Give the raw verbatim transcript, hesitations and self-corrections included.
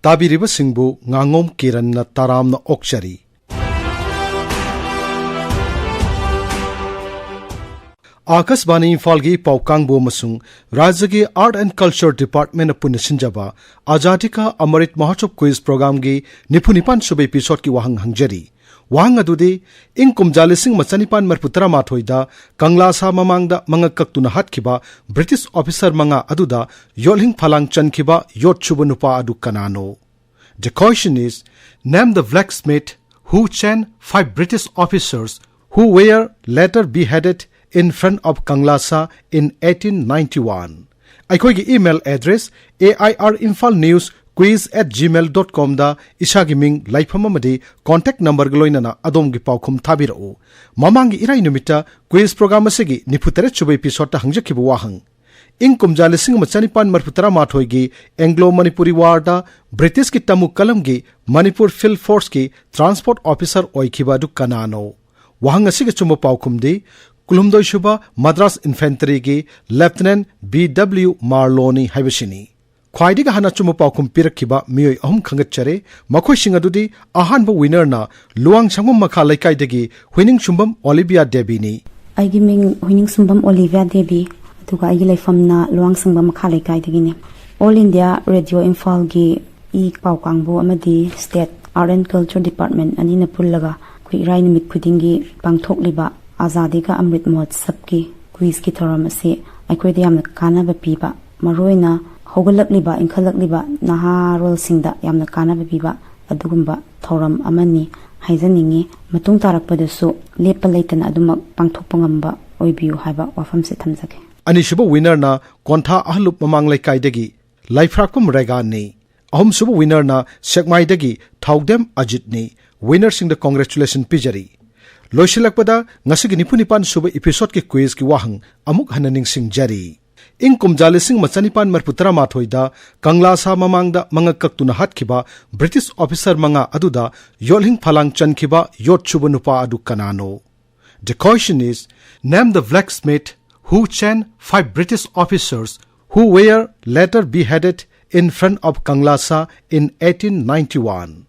ꯇꯥꯕꯤꯔꯤꯕꯁꯤꯡꯕꯨ ꯉꯥꯉꯣꯝ ꯀꯤꯔꯟꯅ ꯇꯔꯥꯝꯅ ꯑꯣꯛꯆꯔꯤ꯫ ꯑꯥꯀꯥꯁꯕꯥꯅꯤ ꯏꯝꯐꯥꯜꯒꯤ ꯄꯥꯎ ꯀꯥꯡꯕꯨ ꯑꯃꯁꯨꯡ ꯔꯥꯖ꯭ꯌꯒꯤ Art and Culture Department ꯅ ꯄꯨꯟꯅ ꯁꯤꯟꯖꯕ ꯑꯖꯥꯗꯤ ꯀꯥ ꯑꯃꯔꯤꯠ ꯃꯍꯣꯠꯁꯕ quiz program ꯒꯤ ꯅꯤꯐꯨ ꯅꯤꯄꯥꯟ ꯁꯨꯕ episode ꯀꯤ ꯋꯥꯍꯪ ꯍꯪꯖꯔꯤ꯫ ꯋꯥꯍꯪ ꯑꯗꯨꯗꯤ, ꯏꯪ ꯀꯨꯝꯖꯥ ꯂꯤꯁꯤꯡ ꯑꯃ ꯆꯅꯤꯄꯥꯟ ꯃꯔꯤꯐꯨ ꯇꯔꯥꯃꯥꯊꯣꯏꯗ ꯀꯪꯂꯥ ꯁꯥ ꯃꯃꯥꯡꯗ ꯃꯉꯛ ꯀꯛꯇꯨꯅ ꯍꯥꯠꯈꯤꯕ British officer ꯃꯉꯥ ꯑꯗꯨꯗ ꯌꯣꯠꯂꯤꯡ ꯐꯂꯥꯡ ꯆꯟꯈꯤꯕ ꯌꯣꯠ ꯁꯨꯕ ꯅꯨꯄꯥ ꯑꯗꯨ ꯀꯅꯥꯅꯣ? The question is, name the blacksmith who chained five British officers who were later beheaded in front of Kanglasa in eighteen ninety-one꯫ ꯑꯩꯈꯣꯏꯒꯤ email address A I R Imphal News Quiz at gmail dot com ꯗ ꯏꯁꯥꯒꯤ ꯃꯤꯡ, ꯂꯩꯐꯝ ꯑꯃꯗꯤ contact number ꯒ ꯂꯣꯏꯅꯅ ꯑꯗꯣꯝꯒꯤ ꯄꯥꯎꯈꯨꯝ ꯊꯥꯕꯤꯔꯛꯎ꯫ ꯃꯃꯥꯡꯒꯤ ꯏꯔꯥꯏ ꯅꯨꯃꯤꯠꯇ quiz program ꯑꯁꯤꯒꯤ ꯅꯤꯐꯨ ꯇꯔꯦꯠ ꯁꯨꯕ episode ꯇ ꯍꯪꯖꯈꯤꯕ ꯋꯥꯍꯪ, ꯏꯪ ꯀꯨꯝꯖꯥ ꯂꯤꯁꯤꯡ ꯑꯃ ꯆꯅꯤꯄꯥꯟ ꯃꯔꯤꯐꯨ ꯇꯔꯥꯃꯥꯊꯣꯏꯒꯤ Anglo Manipuri War ꯗ British ꯀꯤ ꯇꯃꯨ ꯀꯂꯝꯒꯤ Manipur Field Force ꯀꯤ transport officer ꯑꯣꯏꯈꯤꯕ ꯑꯗꯨ ꯀꯅꯥꯅꯣ? ꯋꯥꯍꯪ ꯑꯁꯤꯒꯤ ꯑꯆꯨꯝꯕ ꯄꯥꯎꯈꯨꯝꯗꯤ ꯀꯨꯟꯍꯨꯝꯗꯣꯏ ꯁꯨꯕ Madras Infantry ꯒꯤ Lieutenant B W Marlowe ꯅꯤ ꯍꯥꯏꯕꯁꯤꯅꯤ꯫ ꯈ꯭ꯋꯥꯏꯗꯒꯤ ꯍꯥꯟꯅ ꯑꯆꯨꯝꯕ ꯄꯥꯎꯈꯨꯝ ꯄꯤꯔꯛꯈꯤꯕ ꯃꯤꯑꯣꯏ ꯑꯍꯨꯝ ꯈꯪꯒꯠꯆꯔꯦ꯫ ꯃꯈꯣꯏꯁꯤꯡ ꯑꯗꯨꯗꯤ, ꯑꯍꯥꯟꯕ winner ꯅ ꯂꯨꯋꯥꯡꯁꯪꯕꯝ ꯃꯈꯥ ꯂꯩꯀꯥꯏꯗꯒꯤ ꯍꯨꯏꯅꯤꯡꯁꯨꯝꯕꯝ ꯑꯣꯂꯤꯕꯤꯌꯥ ꯗꯦꯕꯤꯅꯤ꯫ ꯑꯩꯒꯤ ꯃꯤꯡ ꯍꯨꯏꯅꯤꯡꯁꯨꯝꯕꯝ ꯑꯣꯂꯤꯕꯤꯌꯥ ꯗꯦꯕꯤ, ꯑꯗꯨꯒ ꯑꯩꯒꯤ ꯂꯩꯐꯝꯅ ꯂꯨꯋꯥꯡꯁꯪꯕꯝ ꯃꯈꯥ ꯂꯩꯀꯥꯏꯗꯒꯤꯅꯤ꯫ All India Radio ꯏꯝꯐꯥꯜꯒꯤ ꯏ ꯄꯥꯎ ꯀꯥꯡꯕꯨ ꯑꯃꯗꯤ State Art and Culture Department ꯑꯅꯤꯅ ꯄꯨꯜꯂꯒ ꯑꯩꯈꯣꯏ ꯏꯔꯥꯏ ꯅꯨꯃꯤꯠ ꯈꯨꯗꯤꯡꯒꯤ ꯄꯥꯡꯊꯣꯛꯂꯤꯕ ꯑꯖꯥꯗꯤ ꯀꯥ ꯑꯃ꯭ꯔꯤꯠ ꯃꯍꯣꯠꯁꯕꯀꯤ quiz ꯀꯤ ꯊꯧꯔꯝ ꯑꯁꯤ ꯑꯩꯈꯣꯏꯗ ꯌꯥꯝꯅ ꯀꯥꯟꯅꯕ ꯄꯤꯕ, ꯃꯔꯨꯑꯣꯏꯅ ꯍꯧꯒꯠꯂꯛꯂꯤꯕ, ꯏꯟꯈꯠꯂꯛꯂꯤꯕ ꯅꯍꯥꯔꯣꯜꯁꯤꯡꯗ ꯌꯥꯝꯅ ꯀꯥꯟꯅꯕ ꯄꯤꯕ ꯑꯗꯨꯒꯨꯝꯕ ꯊꯧꯔꯝ ꯑꯃꯅꯤ ꯍꯥꯏꯖꯅꯤꯡꯉꯤ꯫ ꯃꯇꯨꯡ ꯇꯥꯔꯛꯄꯗꯁꯨ ꯂꯦꯞꯄ ꯂꯩꯇꯅ ꯑꯗꯨꯃꯛ ꯄꯥꯡꯊꯣꯛꯄ ꯉꯝꯕ ꯑꯣꯏꯕꯤꯌꯨ ꯍꯥꯏꯕ ꯋꯥꯐꯝꯁꯦ ꯊꯝꯖꯒꯦ꯫ ꯑꯅꯤꯁꯨꯕ winner ꯅ ꯀꯣꯟꯊꯥ ꯑꯍꯜꯂꯨꯞ ꯃꯃꯥꯡ ꯂꯩꯀꯥꯏꯗꯒꯤ ꯂꯩꯐ꯭ꯔꯥꯛꯄꯝ ꯔꯦꯒꯥꯅꯤ꯫ ꯑꯍꯨꯝꯁꯨꯕ winner ꯅ ꯁꯦꯛꯃꯥꯏꯗꯒꯤ ꯊꯧꯗꯦꯝ ꯑꯖꯤꯠꯅꯤ꯫ Winner ꯁꯤꯡꯗ congratulation ꯄꯤꯖꯔꯤ꯫ ꯂꯣꯏꯁꯤꯜꯂꯛꯄꯗ ꯉꯁꯤꯒꯤ ꯅꯤꯐꯨ ꯅꯤꯄꯥꯟ ꯁꯨꯕ episode ꯀꯤ quiz ꯀꯤ ꯋꯥꯍꯪ ꯑꯃꯨꯛ ꯍꯟꯅ ꯅꯤꯡꯁꯤꯡꯖꯔꯤ꯫ ꯏꯪ ꯀꯨꯝꯖꯥ ꯂꯤꯁꯤꯡ ꯑꯃ ꯆꯅꯤꯄꯥꯟ ꯃꯔꯤꯐꯨ ꯇꯔꯥꯃꯥꯊꯣꯏꯗ ꯀꯪꯂꯥ ꯁꯥ ꯃꯃꯥꯡꯗ ꯃꯉꯛ ꯀꯛꯇꯨꯅ ꯍꯥꯠꯈꯤꯕ British officer ꯃꯉꯥ ꯑꯗꯨꯗ ꯌꯣꯠꯂꯤꯡ ꯐꯂꯥꯡ ꯆꯟꯈꯤꯕ ꯌꯣꯠ ꯁꯨꯕ ꯅꯨꯄꯥ ꯑꯗꯨ ꯀꯅꯥꯅꯣ? The question is, name the blacksmith who chained five British officers who were later beheaded in front of Kanglasa in eighteen ninety-one.